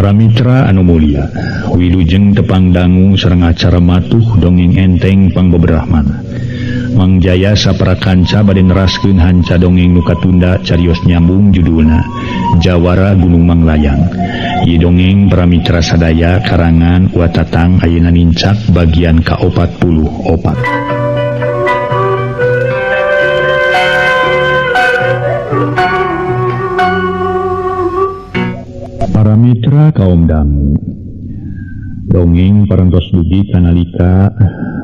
Para mitra anu mulia, wilujeng tepang dangu sareng acara matuh dongeng enteng pangbeberahmana. Mang Jaya sapara kanca bade neraskeun hanca dongeng nu katunda carios nyambung judulna Jawara Gunung Manglayang. Ieu dongeng para mitra sadaya karangan Watatang ayeuna nincak bagian ka-44. Para mitra kaum dangu, dongeng parantos dugi kanalika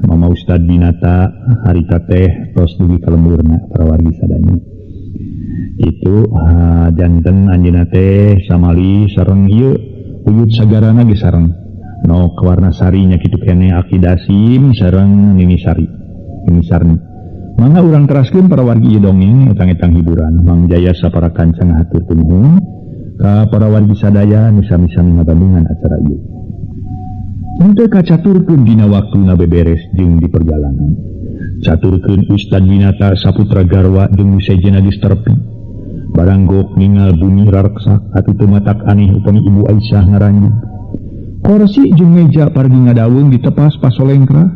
Mama Ustad Binata harita teh tos dugi ka lemburna para wargi sadaya. Itu janten anjeunna teh samali sareng ieu Uyut Sagarana ge sareng nok warna sarinya kitu keneh Aki Dasim sareng Nini Sari. Nini Sarni. Mangga urang teraskeun para wargi ieu dongeng etang-etang hiburan. Mang Jaya sapara kanca ngahatur nuhun ka para wargi sadaya nu sami-sami ngabandungan acara ieu. Henteu kacaturkeun dina waktu ngabeberes jeung di perjalanan. Caturkeun Ustad Winata saputra garwa jeung nu sejenna geus terpi. Baranggok ningal bumi rareksak atuh teu matak aneh upami Ibu Aisyah ngaranjing. Korsi jeung meja pargi ngadaweung ditepas pasolengkrah.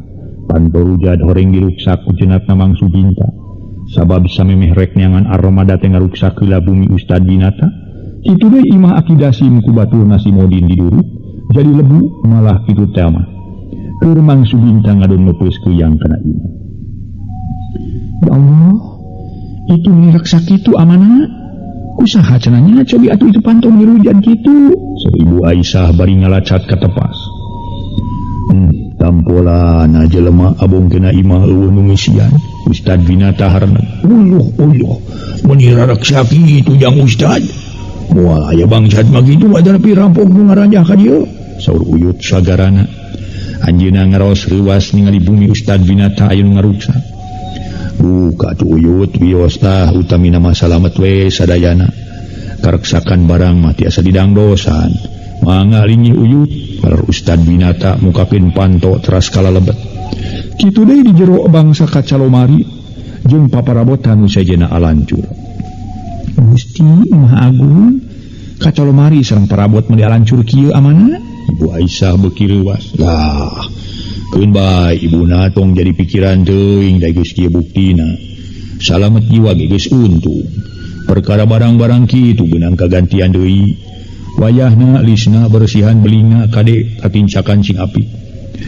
Panto rujad horeng diruksak ku cenatna Mang Subinta. Sabab samemeh rek neangan armada teh ngaruksak heula bumi Ustad Winata. Kitu deui imah Aki Dasim ku baturna si Modin diduruk jadi lebu malah kitu teh mah. Keur Mang Subinta ngadon neupeus kuyang kana imah. Ya Allah, itu mireksa kitu amanah. Kusaha cenah nya cobi atuh itu panto mirujan kitu. Saur Ibu Aisyah bari ngalacat ka tepas. Tampolana jelema abong kena imah eueuh nu ngisian. Ustad Winata harna. Uluh uluh, mun rareksa kitu jang Ustad. Moal aya bangsat mah kitu wajar pi rampok nu ngaranjah ka dieu. Saur Uyut Sagarana. Anjeunna ngaraos reuwas ningali bumi Ustad Winata aya nu ngaruksak. Buka tuh Uyut wios tah utamina mah salamet we sadayana. Kareksakan barang mah tiasa didangdosan. Mangga linggih Uyut, palar Ustad Winata mukakeun panto teras kalalebet. Kitu deui di jero bangsa kacalomari jeung paparabotan nu sejenna alancur. Gusti Maha Agung, kacalomari sareng parabot meuli alancur kieu amana? Ibu Aisyah beuki reuwas. Lah, keun bae ibuna tong jadi pikiran teuing da geus kieu buktina. Salamet jiwa ge geus untung. Perkara barang-barang kitu beunang kagantian deui. Wayahna lisna bersihan belinga kade katincakan cing api.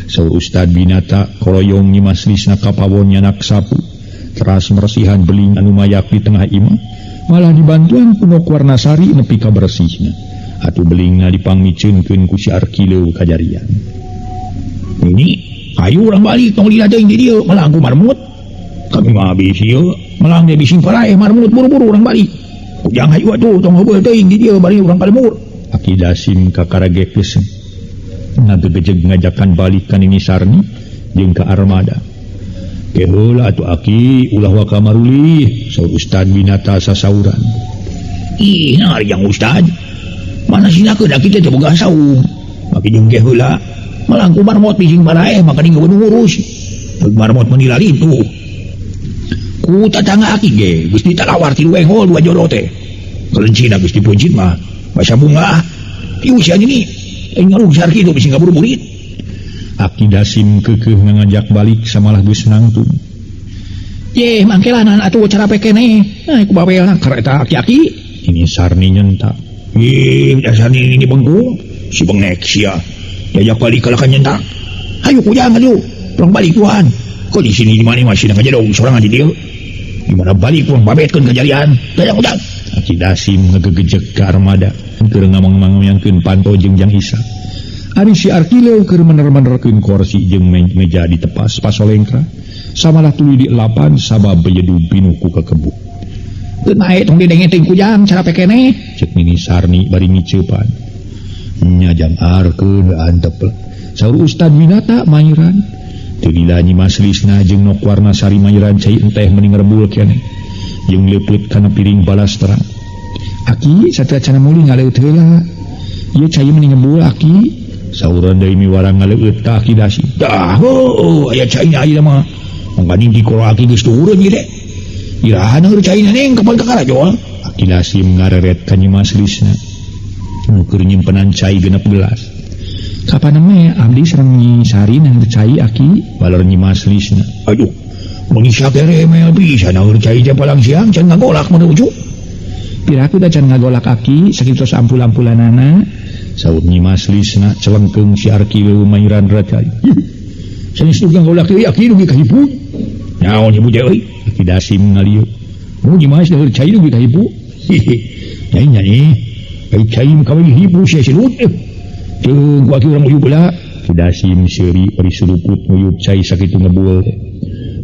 Saur Ustad Binata koroyong nyimas lisna kapawon nyanak sapu. Teras mersihan beling anu mayak di tengah imah. Malah dibantuan ku nok warna sari nepi ka bersihna. Atuh belingna dipangmiceunkeun ku si Arkileu kajarian. Ini ayo urang balik tong lila teuing di dieu malah ku marmut. Kami mah habis ieu malah ge bising paraeh marmut buru-buru urang balik. Kujang hayu atuh tong heubeul teuing di dieu bari urang ka lembur. Aki Dasim kakarage geus ngagegejeg ngajakan balik ka Nini Sarni jeung ka armada. Keheula atuh Aki ulah waka marulih saur Ustad Winata sasauran. Ih nah jang Ustad. Mana sinakeun aki teh boga saung. Maki jeung keheula malah ku marmot bising baraeh maka ding ngurus. Marmot meuni lalitu. Ku tatangga aki ge geus ditalawar tilu enghol dua jodoh teh. Kelencina geus dipuncit mah basa bunga. Ieu sia ini ngarungsar kitu bising kaburu-burit. Aki Dasim keukeuh ngajak balik samalah geus nangtung. Ye mangkelanan atuh cara pekene. Nah ku bawelna kareta aki-aki. Ini Sarni nyentak. Ih, dasar ini bengkung. Si bengek sia. Diajak balik kalakan nyentak. Hayu kujang atuh. Pulang balik tuan. Kok di sini di mana masih ngajedog sorangan di dieu. Di mana balik pulang babetkeun kajadian. Dayang ujang. Aki Dasim ngegegejeg ka armada keur ngamang-mangkeun panto jeung Jang Isa. Ari si Arkileu keur mener-menerkeun korsi jeung meja di tepas pasolengkra. Samalah tuluy dielapan sabab beyedu pinuh ku kekebu. Teu nae tong didenge teuing kujang cara pekene. Ceuk Nini Sarni bari ngiceupan. Nya jang arkeun antep. Saur Ustad Winata mayiran. Teu lila Nyimas Lisna jeung nok warna sari mayiran cai enteh meni ngerebul keneh. Jeung leupeut kana piring balas terang. Aki satria cana muli ngaleut heula. Ieu cai meni ngebul aki. Sauran deui miwarang ngaleueut ka Aki Dasim. Dah heueuh aya caina ayeuna mah. Mangkaning di kolo aki geus turun ieu teh. Iraha heur caina neng kapan ka karajol? Aki Dasim ngareret ka Nyimas Lisna. Nu keur nyimpenan cai genep gelas. Kapan me abdi sareng Nyi Sari nang cai aki balor Nyi Mas Lisna. Aduh, mun sakeremel bisa nang cai teh palang siang can ngagolak menuju. Piraku da can ngagolak aki sakitu ampul-ampulanana. Saur Nyi Mas Lisna celengkeung si Arki leuweung mayuran cai. Sanes nu ngagolak deui aki dugi ka hipu. Naon ibu teh euy? Aki Dasim ngalieu. Mun Nyi Mas deueur cai dugi ka hipu. Nyai nyai. Ai cai kawin hipu sia silut. Teu ku aki urang uyup heula. Ki Dasim seuri bari suruput nguyup cai sakitu ngebul teh.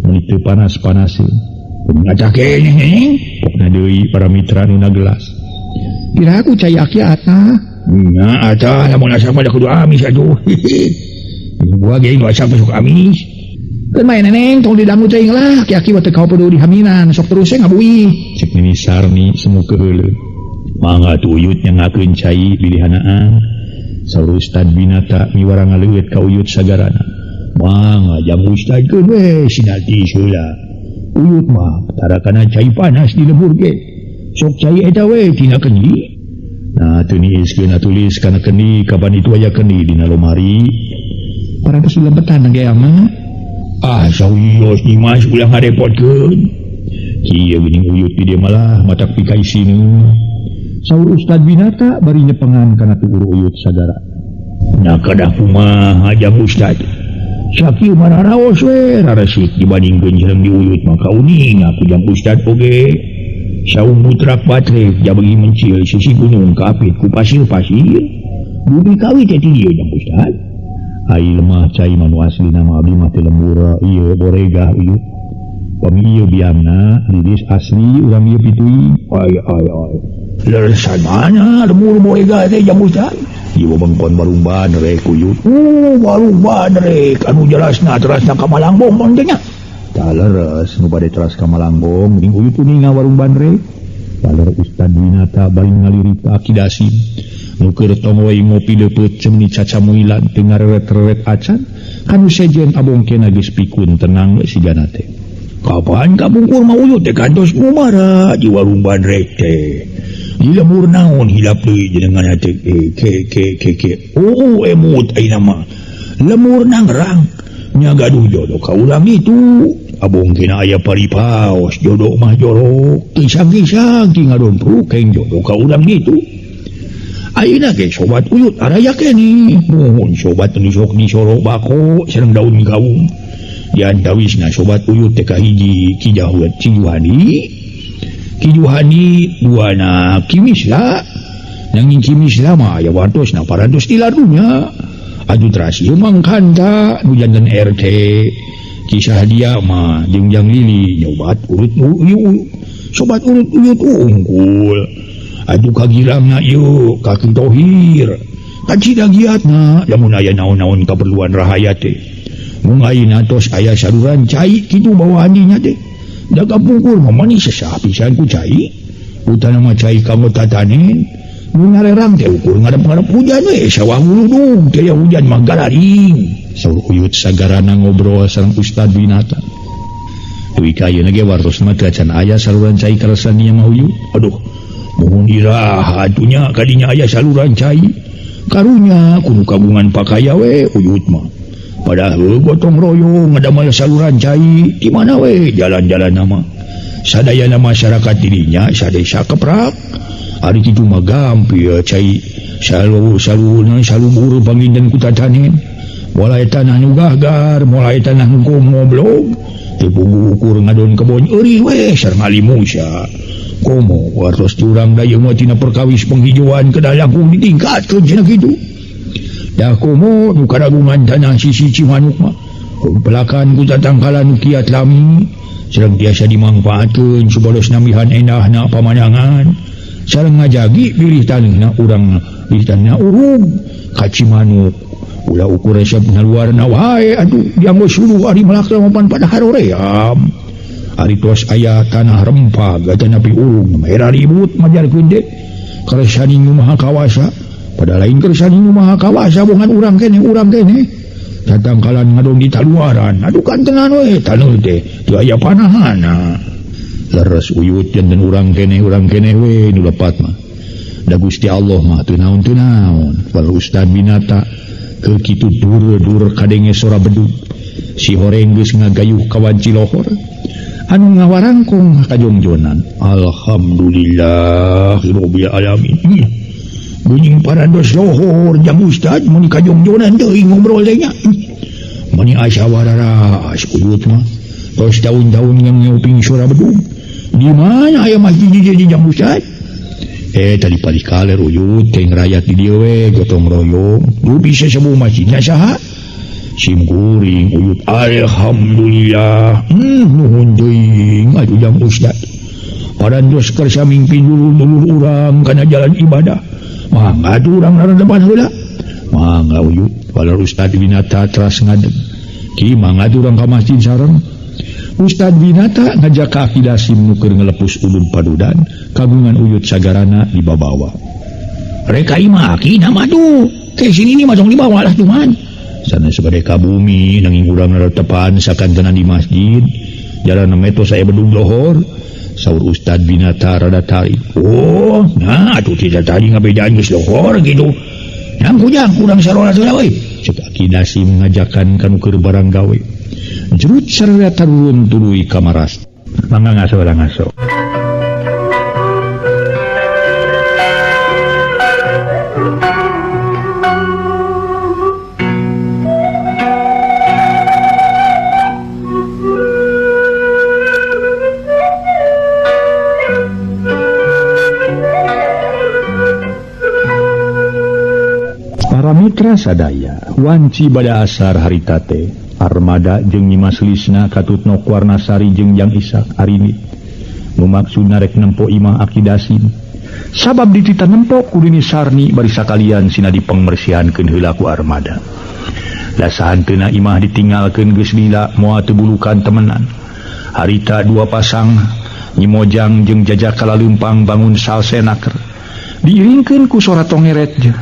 Mun teu panas-panaseun. Ngacak keneh pokna deui para mitra nu gelas. Piraku cai aki atah. Nya atah lamun asak mah da kudu amis atuh. Gua ge nu asak masuk amis. Keun mah neneng tong didangu teuing lah aki-aki mah teu kaopedu di haminan sok terus we ngabuih. Cek Nini Sarni semu keuheuleun. Mangga atuh uyut nyangakeun cai bilihanaan. Saur Ustad Binata miwara ngaleueut ka uyut sagarana. Mangga jang Ustad keun we sinati heula. Uyut mah tara kana cai panas di lembur ge. Sok cai eta we tina kendi. Nah teu niiskeun atulis kana kendi kapan itu aya kendi dina lomari. Parantos dilempetan ge ama. Ah sawios Nyi Mas ulah ngarepotkeun. Kieu geuning uyut di dieu malah matak pikaisinu. Saur Ustad Binata bari nyepengan kana tuur uyut sagara. Nah kadah kumaha jang Ustad. Sakieu mah raraos we raresik dibandingkeun jeung di uyut mah kauning aku jang Ustad oge. Saung mutrak batrek jabegi mencil sisi gunung kaapit ku pasir-pasir. Bumi kawit teh ti dieu jang Ustad. Ai lemah cai mah nu aslina mah abdi mah teu lembur ieu boregah uyut. Pami ieu biangna lilis asli urang ieu pitui. Ai ai ai. Leresan mana lemur boregah teh jang Ustad? Ieu wewengkon Warung Bandrek uyut. Warung Bandrek anu jelasna terasna ka Malangbong mah teh nya. Tah leres nu bade teras ka Malangbong ning uyut uninga Warung Bandrek. Baler Ustad Winata bari ngalirik ka Aki Dasim. Nu keur tongoi ngopi leupeut cemni cacamuilan teu ngareret-reret acan kanu sejen abongkena geus pikun tenang we sigana teh. Kapan kapungkur mah uyut teh kantos ngumara di Warung Bandrek teh. Di lembur naon hilap deui jenengan teh ke ke ke ke. Oh emut ayeuna mah. Lemur nangrang nya gaduh jodoh ka urang itu. Abongkena aya paripaos jodoh mah jorok kisang-kisang ti ngadompruk keng jodoh ka urang itu. Ayeuna ge sobat uyut araya keneh. Nuhun sobat nu sok disorok bako sareng daun kaung. Di antawisna sobat uyut teh kahiji Ki Jahud Ki Juhani. Ki Juhani duana Ki Misla. Nanging Ki Misla mah aya wartosna parantos tilar dunya. Atuh teras ieu mah kanta nu janten RT. Kisah dia mah jeung Jang Lili nyobat urut uyut. Sobat urut uyut unggul. Aduh kagilangna ieu ka Ki Tohir. Kacida giatna lamun aya naon-naon kaperluan rahayat teh. Mung ayeuna tos aya saluran cai kitu bawaan dinya teh. Da kapungkur mah manis sesah pisan ku cai. Utana mah cai kanggo tatanen. Nu nyarerang teh ukur ngadep-ngadep hujan we sawah nguludung teh aya hujan mah gararing. Saur uyut sagarana ngobrol sareng Ustad Winata. Duwi ka ayeuna ge wartos mah teu acan aya saluran cai kalesan nya mah uyut. Aduh, muhun iraha atunya kadinya aya saluran cai. Karunya kudu kagungan pakaya we uyut mah. Padahal gotong royong ngadamel saluran cai di mana we jalan-jalan nama. Sadayana masyarakat dirinya sadesa keprak. Ari kitu mah gampil cai salu salu salubur panginten ku tatanen. Mulai tanah nu gahgar, mulai tanah nu goblok. Teu puguh ukur ngadon kebon eurih we sareng Ali Musa. Komo wartos curang da ieu mah tina perkawis penghijauan kedah langkung ditingkatkeun cenah kitu. Da komo nu karagungan tanah sisi Cimanuk mah pelakan ku tatangkalan nu kiat lami sareng tiasa dimangfaatkeun supados nambihan endahna pamandangan sareng ngajagi bilih taneuhna urang bilih taneuhna urug ka Cimanuk. Ulah ukur resep ngaluarna wae atuh dianggo suluh ari melak mapan pada haroream. Ari tos aya tanah rempah gatana pi urug era ribut majarkeun teh kersani nu maha kawasa. Pada lain kersani nu maha kawasa bongan urang keneh tatangkalan ngadon di taluaran aduh kantenan we taneuh teh teu aya panahana. Leres uyut janten urang keneh we nu lepat mah. Da Gusti Allah mah teu naon-teu naon. Walau Ustad Winata keur kitu dur-dur kadenge sora bedug. Si horeng geus ngagayuh ka wanci lohor. Anu ngawarangkong kajongjonan. Alhamdulillahirabbil alamin. Geuning parantos lohor jang Ustad mun kajongjonan deui ngobrol teh nya. Mani asa wararas uyut mah. Tos daun-daun nguping sora bedug. Di mana aya masjid di jang Ustad? Tadi palih kaler uyut teh ngrayat di dieu we gotong royong. Du bisa sebuah masjidna saha? Sim kuring uyut alhamdulillah. Nuhun teuing atuh jang Ustad. Parantos kersa mingpin dulur-dulur urang kana jalan ibadah. Mangga atuh urang depan heula. Mangga uyut. Walau Ustad Winata teras ngadeg. Ki mangga atuh urang ka masjid sareng. Ustad Winata ngajak ka Aki Dasim nu keur ngelepus ulun padudan kagungan uyut sagarana dibabawa. Reka imah aki nama tuh. Ke sini ni mah tong dibawa lah cuman. Sanes bade ka bumi nanging urang tepan sakantenan di masjid. Jalan meto saya bedug lohor. Saur Ustad Winata rada tarik. Oh, nah atuh tidak tadi ngabejaan geus lohor gitu. Nang kujang kurang sarolat heula we. Cek Aki Dasim ngajakan ka nu keur barang gawe. Jerut sararea tarurun tuluy ka maras. Mangga ngaso lah ngaso. Para mitra sadaya, wanci bada asar harita teh, Armada jeung Nyimas Lisna katutno Warnasari jeung Jang Isak arinit. Nu maksudna rek nempo imah Aki Dasim. Sabab ditita nempo ku Nini Sarni bari sakalian sina dipangmersihankeun heula ku Armada. Lasahan teuna imah ditinggalkeun geus lila moal teu bulukan temenan. Harita dua pasang Nyi Mojang jeung jajaka laleumpang bangun salsenaker. Diiringkeun ku sora tongeret je.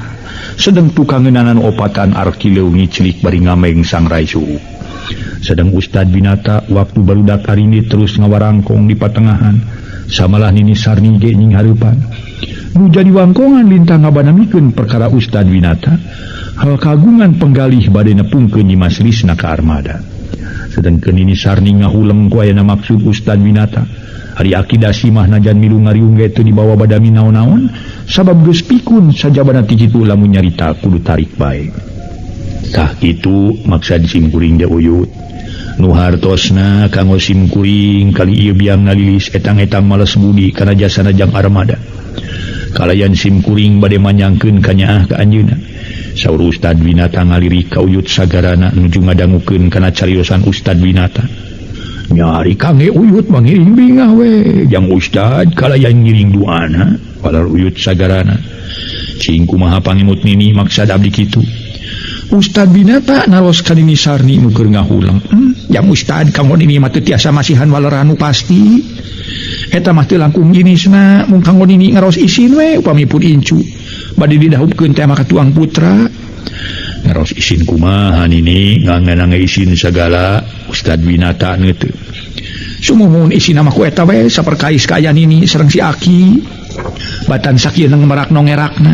Sedang tukang ngeunanan opatan arkileu ngiclik bari ngameng sang raisu. Sedang Ustad Winata waktu barudak arini terus ngawarangkong di patengahan. Samalah Nini Sarni ge nying hareupan. Nu jadi wangkongan lintang ngabanamikeun perkara Ustad Winata. Hal kagungan penggalih bade nepungkeun Nyimas Lisna ka Armada. Sedangkeun Nini Sarni ngahuleng ku ayana maksud Ustad Winata. Ari Aki Dasim mah najan milu ngariung ge teu dibawa badami naon-naon sabab geus pikun sajabana ti kitu lamun nyarita kudu tarik bae. Tah kitu maksad sim kuring teh uyut. Nu hartosna kanggo sim kuring kali ieu biang ngalilis etang-etang males budi kana jasana jang Armada. Kalayan sim kuring bade manyangkeun kanyaah ka anjeunna. Saur Ustad Winata ngalirik ka uyut sagarana nuju ngadangukeun kana cariosan Ustad Winata. Nyari kangge uyut mangiring bingah we jang Ustad kalayan ngiring duana padahal uyut sagarana. Cing kumaha pangemut nini maksad abdi kitu. Ustad Winata naros ka Nini Sarni nu keur ngahuleng. Jang Ustad kanggo nini mah teu tiasa masihan waleranu pasti. Eta mah teu langkung jenisna mung kanggo nini ngaros isin we upami pun incu. Bade didahupkeun teh mah ka tuang putra. Ngaros isin kumaha nini nganganang isin sagala Ustad Winata neuteut. Sumuhun isin mah ku eta we saperkais kaayaan nini sareng si Aki. Batan sakieu merakno ngerakna.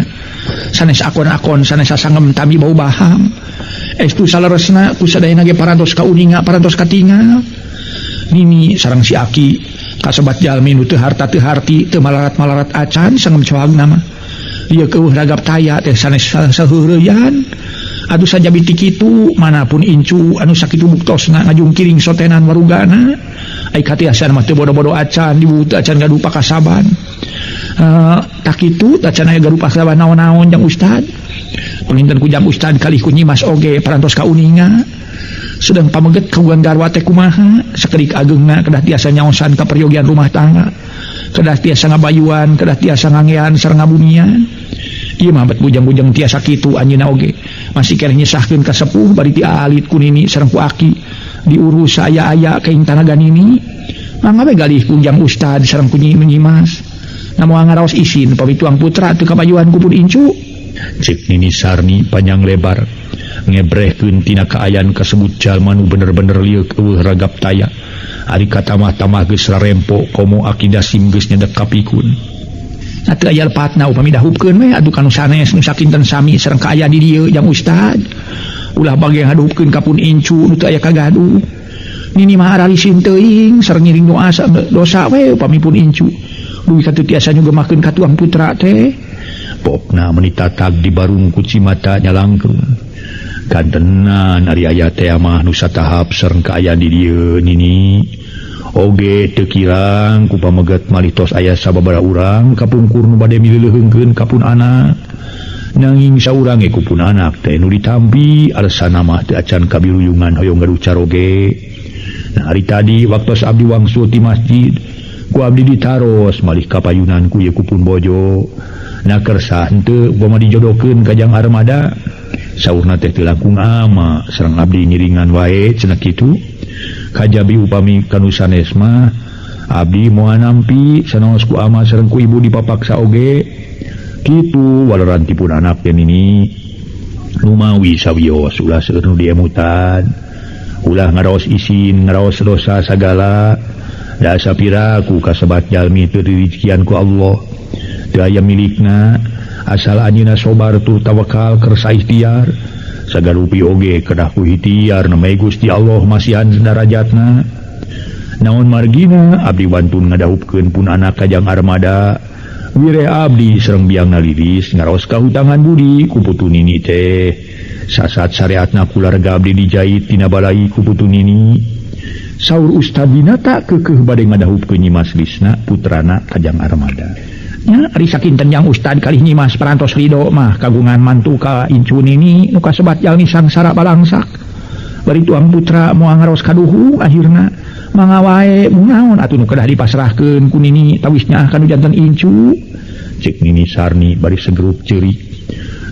Sanes akon-akon sanes sasangem tami bau baham. Estu saleresna ku sadayana ge parantos kauninga parantos katingal. Nini sareng si Aki kasebat jalmi nu teu harta teu harti teu malarat-malarat acan sangem coagna mah. Ieu keueuh ragap taya teh sanes saheureyan. Aduh sajabi ti kitu manapun incu anu sakitu buktosna ngajungkiring sotenan warugana. Ai katiasan mah teu bodo-bodo acan diwut acan gaduh pakasaban. Tak kitu acan aya gaduh pakasaban naon-naon jang Ustad. Panginten ku jang Ustad kalih ku Nyimas oge parantos kauninga. Sedang pameget kagungan garwa teh kumaha sakedik ageungna kedah tiasa nyaosan ka peryogian rumah tangga. Kedah tiasa ngabayuan, kedah tiasa ngangean sareng ngabumian. Ieu mah bet bujang-bujang tiasa kitu anjeunna oge. Masih keneh nyesahkeun ka sepuh bari ti alit ku nini sareng ku aki. Diurus aya-aya kaing tanaga nini. Mangga we galih ku jang Ustad sareng ku Nyimas. Na moal ngaraos isin upami tuang putra teu kabayuan ku pun incu. Cek Nini Sarni panjang lebar ngebrehkeun tina kaayaan kasebut jalma nu bener-bener lieuk eueuh ragap taya. Ari katamah-tamah geus rarempo komo Aki Dasim geus nyedek kapikun. Teu aya lepatna upami dahupkeun we atuh kanu sanes nu sakinten sami sareng kaayaan di dieu jang ustad. Ulah bage ngadahupkeun ka pun incu nu teu aya kagaduh. Nini mah aralisin teuing sareng ngiring doa dosa we upami pun incu. Dugi ka teu tiasa nyugemakeun ka tuang putra teh. Pokna meuni tatag di barung ku cimata nyalangkeung. Kantenan ari aya teh mah nu satahap sareng kaayaan di dieu nini. Oge teu kirang ku pameget malih tos aya sababaraha urang kapungkur nu bade mileuleungkeun ka pun anak. Nanging saurang ge ku pun anak teh nu ditampi alasanna mah teu acan kabiruyungan hoyong gaduh caroge. Nah ari tadi waktos abdi wangsul ti masjid ku abdi ditaros malih kapayunan ku ieu ku pun bojo. Nah kersa henteu upama dijodohkeun ka Jang Armada saurna teh teu langkung ama sareng abdi ngiringan wae cenah kitu. Kajabi upami kanu sanes mah abdi moal nampi sanaos ku ama sareng ku ibu dipapaksa oge kitu waleran ti pun anak teh nini lumawi sawios ulah seueur nu diemutan ulah ngaraos isin ngaraos dosa sagala da sapira ku kasebat jalmi teu dirizkian ku Allah teu aya milikna asal anjeunna sobar tur tawakal kersa ikhtiar sagarupi oge kedah ku ikhtiar namai Gusti Allah masihan darajatna. Naon margina abdi wantun ngadahupkeun pun anak ka Jang Armada wireh abdi sareng biangna lilis ngaraos kahutangan budi ku putu nini teh sasat syariatna kularga abdi dijait tina balai ku putu nini. Saur Ustad Winata keukeuh bade ngadahupkeun Nyimas Lisna putrana ka Jang Armada. Nya ari sakinten Jang Ustad kalih Nyimas parantos ridho mah kagungan mantu ka incu nini nu kasebat jalmi sangsara balangsak. Bari tuang putra moal ngaraos kaduhung akhirna mangga wae mung naon atuh nu kedah dipasrahkeun ku nini tawis nyaah kanu janten incu. Cek Nini Sarni bari segrup ceurik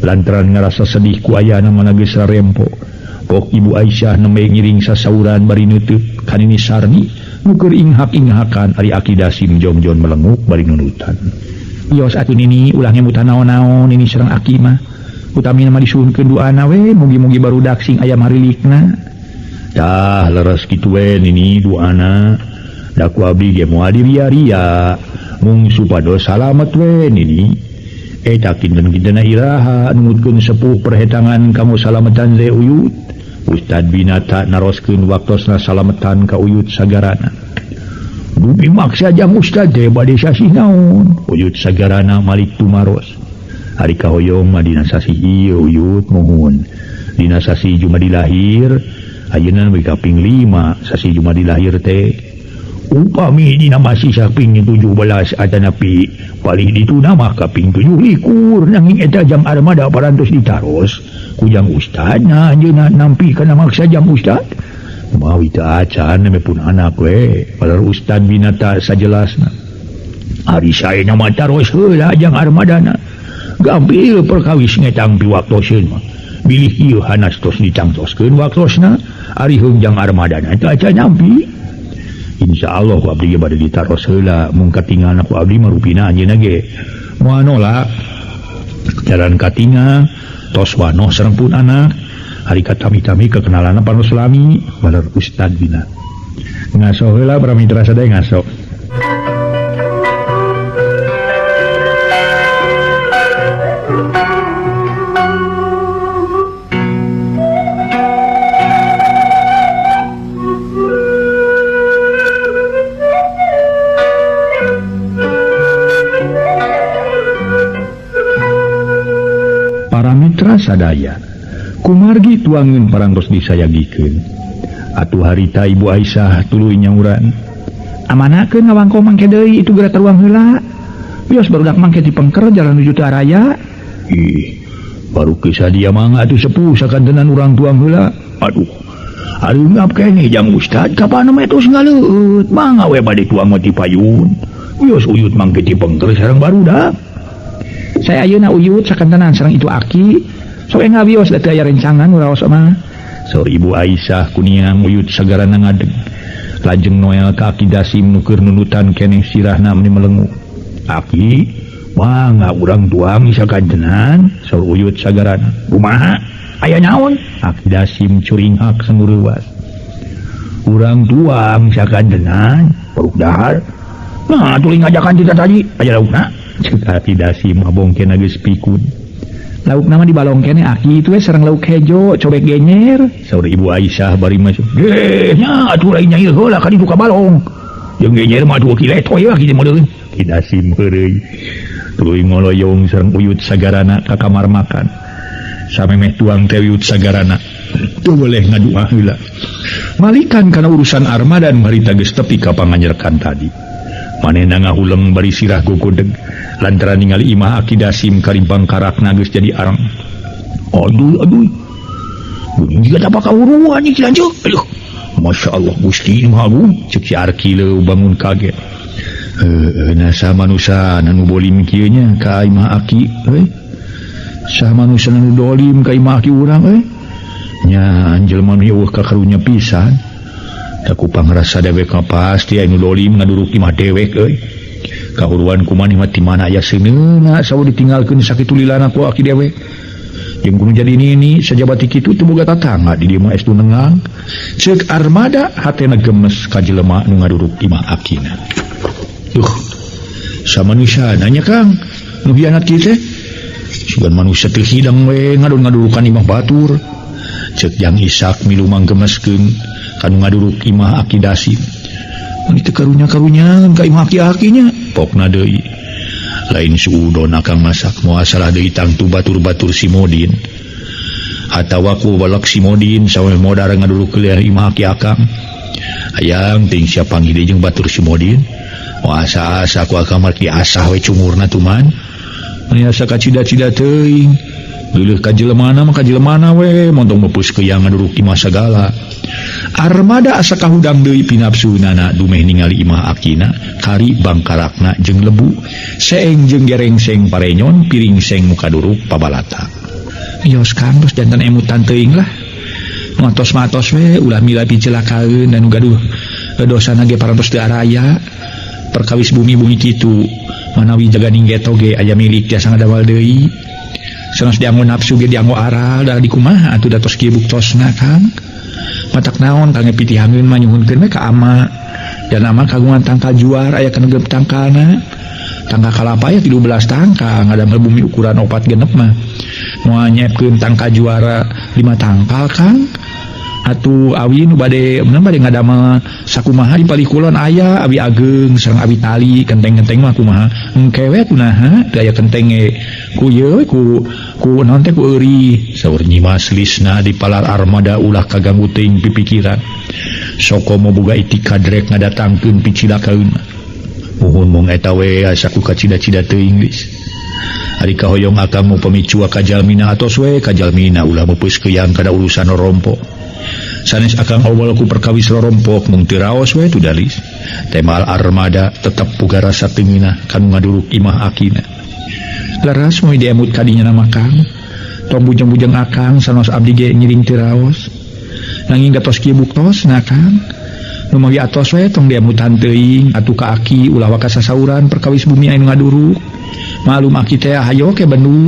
lantaran ngarasa sedih ku ayana mana geus rarempo. Pok Ibu Aisyah nembe ngiring sasauran bari neuteuk ka Nini Sarni nu keur inghak-inghakan ari Aki Dasim jongjon melenguk bari nunutan. Yos atuh nini ulah ngemutan naon-naon nini sareng aki mah. Utamina mah disuhunkeun duana we mugi-mugi barudak sing aya marilikna. Tah leres kitu we nini duana. Da ku abdi ge moal diria-ria mung supados salamet we nini. Eta kinten-kintena iraha nungutkeun sepuh perhetangan kamu salametan ze Uyut. Ustad Winata naroskeun waktosna salametan ka Uyut sagarana. Dupi maksa jang Ustad teh bade sasih naon? Uyut sagarana malik tumaros. Ari kahoyong mah dina sasih ieu Uyut muhun. Dina sasih Jumadi lahir, ayeuna we kaping 5 sasih Jumadi lahir teh. Upami dina masih saping 17 atanapi palih dituna mah kaping 27 nanging eta Jang Armada parantos ditaros ku Jang Ustad nah anjeunna nampi kana maksa Jang Ustad. Mawi teu acan nembe pun anak we palar Ustad Winata sajelasna. Ari saena mah taros heula Jang Armadana. Gampil perkawis ngetang piwaktoseun mah. Bilih ieu hanas tos dicangtoskeun waktosna ari heung Jang Armadana teu acan nampi. Insyaallah ku abdi ge bade ditaros heula mung katingalna ku abdi mah rupina anjeunna ge moal nolak. Jalan katingal tos wanoh sareng pun anak. Hari katami-tami kekenalan panos lami balar Ustad Bina. Ngaso heula para mitra sadaya ngaso. Para mitra sadaya kumargi tuangeun parantos disayagikeun. Atuh harita Ibu Aisyah tuluy nyauran. Amanakeun ngawangko mangke deui itu geura taruang heula. Wios barudak mangke dipengker jalan nuju teu araya. Ih, baru kisah dia mangga atuh sepuh sakantenan urang tuang heula. Aduh, ari ngap keneh Jang Ustad kapan mah tos ngaleueut. Mangga we bade tuang mah ti payun. Wios Uyut mangke dipengker sareng barudak. Saya ayeuna Uyut sakantenan sareng itu aki. Sok ngawios da teu aya rencangan uraos mah. Saur Ibu Aisyah kuniang Uyut sagarana ngadeg. Lajeng Noel ka Aki Dasim nu keur nunutan keneh sirahna meni melengu. Aki, mangga urang tuang sakantenan, saur Uyut sagarana. Kumaha? Aya naon? Aki Dasim curinghak sangureuwas. Urang tuang sakantenan, peruk dahar. Nah, tuluy ngajakan kita tadi, aya laukna. Cek Aki Dasim mabongkena geus pikun. Lauk nama di balong kene aki itu sareng lauk hejo cobek genyer. Saur Ibu Aisyah bari masuk. Geh nya atuh lain nyair heula ka ditu ka balong. Jeung genyer mah 2 kilo toy lah kitu modeureun. Ki Dasim heureuy. Tuluy ngoloyong sareng Uyut Sagarana ka kamar makan. Samemeh tuang teh Uyut Sagarana teu boleh ngadua heula. Malikan kana urusan armada nu harita geus tepi ka panganjerkan tadi. Manehna ngahuleng bari sirah gogodeg lantaran ningali imah Aki Dasim karimpang karakna geus jadi arang. Aduh aduh. Bunyi jiga tapak kauruan ieu lanceuk. Aduh. Masya Allah Gusti nu agung cek si Arki leuh bangun kaget. Heueuh nasa manusa nu bolim kieu nya ka imah Aki euy. Saha manusa nu dolim ka imah Aki urang euy. Nya jelema nu eueuh ka karunya pisan. Ku pangrasa dewek mah pasti anu dolim ngaduruk imah dewek euy. Kahuruan kumaha mah ti mana aya seuneuna sawo ditinggalkeun sakitu lilana ku aki dewek. Jeung kudu jadi nini sajabati kitu teu boga tatangga di dieu mah estu nengang. Ceuk armada hatena gemes ka jelema nu ngaduruk imah akina. Duh. Samanusia nanya Kang, nu hianat kieu teh? Sugan manusia teu hidang we ngadon-ngadurukan imah batur. Ceuk Jang Isak milu manggemeskeun kanu ngaduruk imah Aki Dasim. Mun teu karunya-karunya ka imah aki-akinya, pokna deui. Lain suudon akang masak moal salah deui tangtu batur-batur si Modin. Atawa ku balak si Modin sawe modar ngaduruk leuh imah aki akang. Hayang ting sia panggih deui jeung batur si Modin. Moal asa-asa ku akang mah diasah we cungurna tuman. Mun asa kacida-cida teuing. Leuleih ka jelemana mah ka jelemana we montong meupeus keuyang ngaduruk imah sagala. Armada asa kahudang deui pinapsunana dumeh ningali imah akina kari bangkarakna jeung lebu seeng jeung gerengseng parenyon piring seng muka duruk pabalata. Yos Kang tos jantan emutan teuing lah. Matos-matos we ulah mila picelakaeun dan gaduh dosana ge parantos teu araya. Perkawis bumi-bumi kitu manawi jaga ninggeto ge aya milik tiasa ngadamel deui. Sanes dianggo nafsu ge dianggo aral da dikumaha atuh da tos kieu buktosna Kang. Matak naon kang pitihangeun mah nyuhunkeun we ka ama. Dan ama kagungan tangkal juar aya kana genep tangkalna. Tangkal kalapa aya 13 tangkal ngadamel bumi ukuran 4 genep mah. Moal nyepkeun tangkal juara 5 tangkal Kang. Atuh awi nu bade mun bade ngadamel sakumaha di palih kulon aya awi ageng sareng awi tali kenteng-kenteng mah kumaha engke we kunaha teu aya kenteng ge ku ieu ku ku naon teh ku eurih saur Nyimas Lisna di palar armada ulah kaganggu teuing pipikiran sokomo boga itikad rek ngadatangkeun picilakaeun muhun mung eta we asa ku kacida-cida teuing geus ari kahoyong akang mu pamicu ka jalmina atos we ka jalmina ulah meupeus keuyang kana urusan rorompok. Sanes akang awal ku perkawis rorompok mung teu raos we tudalis. Temal armada tetep puga rasa teu ngeunah kanu ngaduruk imah akina. Leras moe diemut kadinya nama Kang. Tong bujeng-bujeng akang sanos abdi ge ngiring teu raos. Nanging gatos kieu buktosna Kang. Nu mawi atos we tong diemutan teuing atuh ka aki ulah waka sasauran perkawis bumi anu ngaduruk. Malum aki teh hayo ke bendu.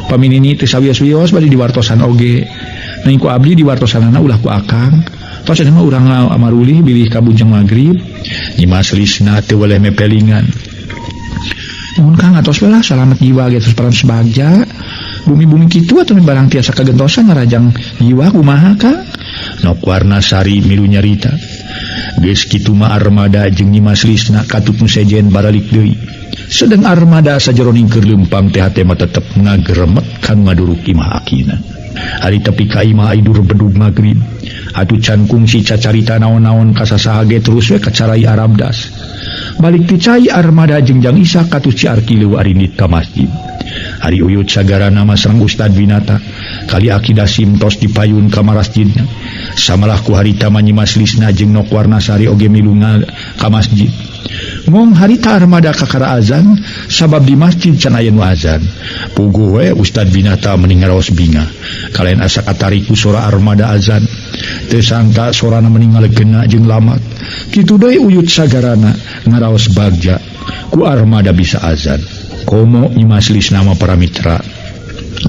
Paminini teu sawios-wios bari diwartosan oge. Nanging ku abdi diwartosanana ulah ku akang. Tos eta mah urang amarulih bilih ka bujeng magrib. Nyimas Lisna teu weleh mepelingan. Nuhun Kang atos we lah salamet jiwa ge tos parantos bagja. Bumi-bumi kitu atuh barang tiasa kagentosan ngarajang jiwa kumaha Kang? Nok warna sari milu nyarita. Geus kitu mah armada jeung Nyimas Lisna katut nu sejen baralik deui. Sedeng armada sajeroning keur leumpang teh hate mah tetep ngageremet kanu ngaduruk imah akina. Ari tepi ka imah idur bedug magrib. Atuh can kungsi cacarita naon-naon ka sasaha ge terus we kacarai Arabdas. Balik ti cai armada jeung Jang Isak katuh Ci Arki leuwih arindit ka masjid. Ari Uyut Sagarana mah sareng Ustad Winata kali Aki Dasim tos dipayun ka masjidna. Samalah ku harita mah Nyimas Lisna jeung Nok Warnasari oge milu ka masjid. Ngong harita armada kakara azan sabab di masjid can aya nu azan. Puguh we Ustad Winata meni ngaraos bingah. Kalayan asa katarik ku sora armada azan. Teu sangka sorana meni ngalegena jeung lamat. Kitu deui Uyut Sagarana ngaraos bagja ku armada bisa azan. Komo Nyimas Lisna mah para mitra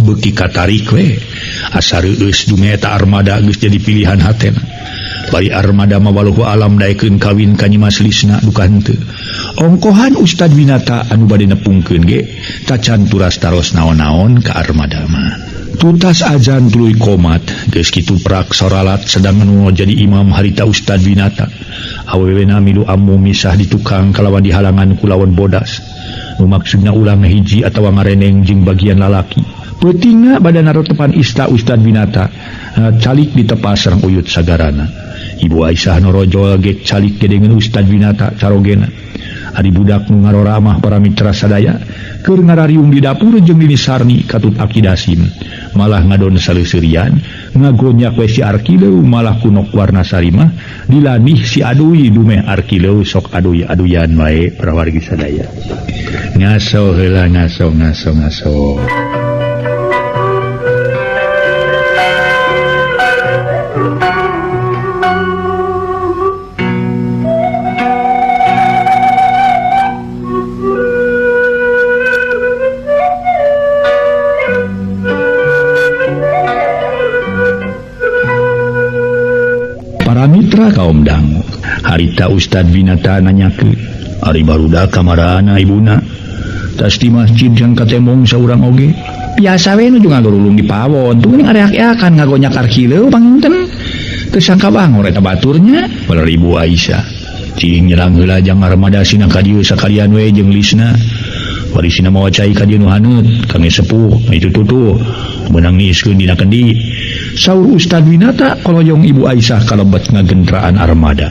beuki katarik we asa reueus dume eta armada geus jadi pilihan hatena. Bari armada mah walau alam daekeun kawin ka Nyimas Lisna duka henteu. Ongkohan Ustad Winata anu bade nepungkeun ge tacan turas taros naon-naon ka armada mah. Tuntas azan tuluy komat geus kitu prak soralat sedang nu jadi imam harita Ustad Winata. Awewena milu amu misah di tukang kalawan dihalangan kulawan bodas. Nu maksudna ulang hiji atawa ngareneng jeung bagian lalaki. Peutingna badan narotepan ista Ustad Winata calik ditepas sareng Uyut Sagarana. Ibu Aisyah norojol ge calik gedengeun Ustad Winata carogena. Ari budak nu ngaroramah para mitra sadaya keur ngarariung di dapur jeung Nini Sarni katut Aki Dasim malah ngadon saleuseurian ngagonyak we si Arkileu malah kunok warna sarimah dilanih si Adui dumeh Arkileu sok adui-aduyan wae para wargi sadaya. Ngaso heula ngaso ngaso ngaso. Mitra kaum dangu harita Ustad Winata nanyakeun ari barudak kamarana ibuna tas di masjid jang katembong saurang oge biasa we nuju ngagurulung di pawon tuh geuning areak-eakan ngagonyak Arkileu panginten teu sangka bangor eta baturnya balar Ibu Aisyah cing nyerang heula jang armada sina ka dieu sakalian we jeung Lisna bari sina mawa cai ka dieu nu haneut kangge sepuh itu tutuh meunang niiskeun dina kendi. Saur Ustad Winata koloyong Ibu Aisyah kalebet ngagentraan armada.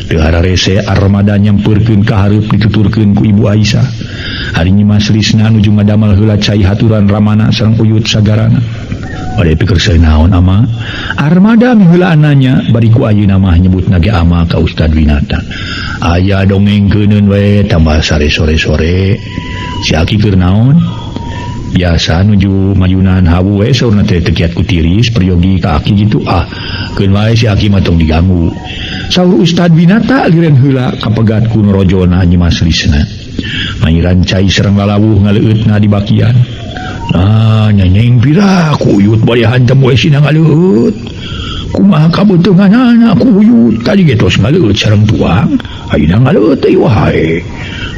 Teu hararese armada nyampeurkeun ka hareup dituturkeun ku Ibu Aisyah. Ari Nyi Mas Lisna nuju ngadamel heula cai haturan ramana sareng Uyut Sagarana. Bade pikir naon ama? Armada miheulaan nanya bari ku ayeuna mah nyebutna ge ama ka Ustad Winata. Aya dongengkeuneun we tambah sare sore-sore. Si Aki keur naon? Biasa nuju mayunan hawu we saurna teh teu kiat ku tiris peryogi ka Aki gitu ah keun wae si Aki mah tong diganggu. Saur Ustad Winata liren heula kapegat ku norojona Nyi Mas Lisna. Mairan cai sareng lalawuh ngaleueutna di bakian. Nah nyenyeng pira ku Uyut bade hantem we sina ngaleueut. Kumaha kabeuteunganana ku Uyut tadi ge tos ngaleueut sareng tuang ayeuna ngaleueut teh wae.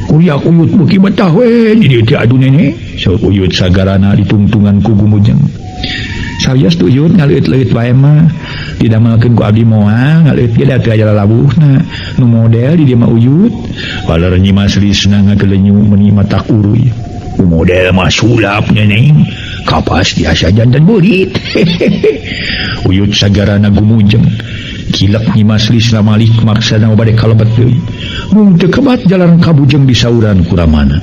Kuriak Uyut beuki betah we di dieu teh adu nenek. Saur Uyut Sagarana ditungtungan ku gumujeng. Sawios tu Uyut ngaleueut-leueut wae mah didamelkeun ku abdi moal ngaleueut ge da teu aya lalawuhna nu model di dieu mah Uyut. Baler Nyi Mas Lisna ngagelenyu meuni matak uruy. Nu model mah sulap neneng kapas biasa jantan beurit. Uyut Sagarana gumujeng. Kilek Nyi Mas Lisna malik maksana bade kalebet deui. Mung teu kebat jalan kabujeng disauran ku ramana.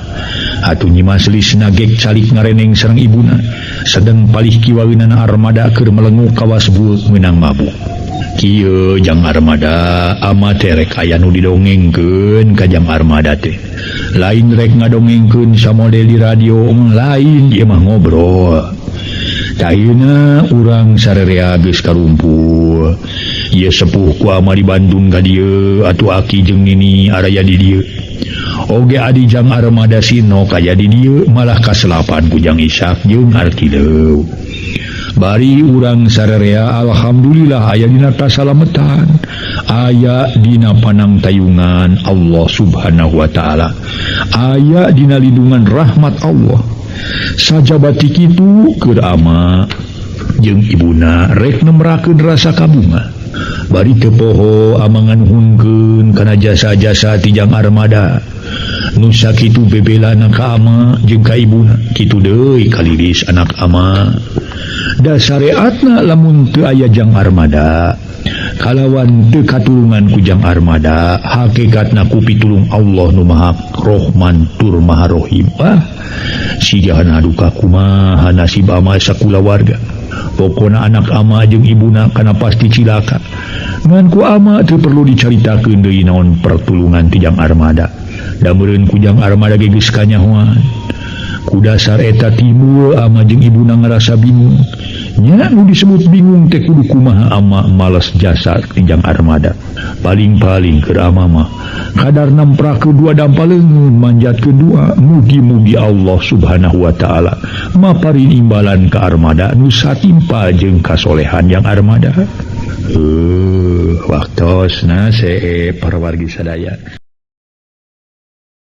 Atuh Nyi Mas Lisna gek calik ngareneng sareng ibuna. Sedeng palih kiwaeunana armada keur melenguk kawas bueuk meunang mabuk. Kieu jang armada ama teh rek aya nu didongengkeun ka jang armada teh. Lain rek ngadongengkeun samodel di radio lain ieu mah ngobrol. Ayeuna urang sarerea geus karumpul. Ieu sepuh ku ama di Bandung ka dieu atuh Aki jeung Nini araya di dieu. Oge adi jang armada Sino kaya di dieu malah kaselapan ku jang Isak jeung Arkileu. Bari urang sarerea alhamdulillah aya dina kasalametan, aya dina panangtayungan Allah Subhanahu wa taala, aya dina lindungan rahmat Allah. Sajabati kitu keur ama jeung ibuna rek nemrakeun rasa kabunga. Bari teu poho ama nganuhunkeun kana jasa-jasa ti jang armada. Nu sakitu bebelana ka ama jeung ka ibuna, kitu deui kaliris anak ama. Da sareatna lamun teu aya jang armada, kalawan teu katulungan ku jang armada, hakikatna ku pitulung Allah nu Maha Rohman tur Maha Rohim. Ah, sigana duka kumaha nasib ama sakulawarga. Pokona anak ama jeung ibuna kana pasti cilaka. Ngan ku ama teu perlu dicaritakeun deui naon pertulungan ti jang armada. Da meureun ku jang armada ge geus kanyahoan. Ku dasar eta timbul ama jeung ibuna ngarasa bingung. Nya nu disebut bingung teh kudu kumaha ama males jasa ti jang armada. Paling-paling keur ama mah kadar namprakeun dua dampal leungeun manjatkeun dua, mugi-mugi Allah Subhanahu wa taala maparin imbalan ka armada nu satimpa jeung kasolehan yang armada. Waktosna see para wargi sadaya.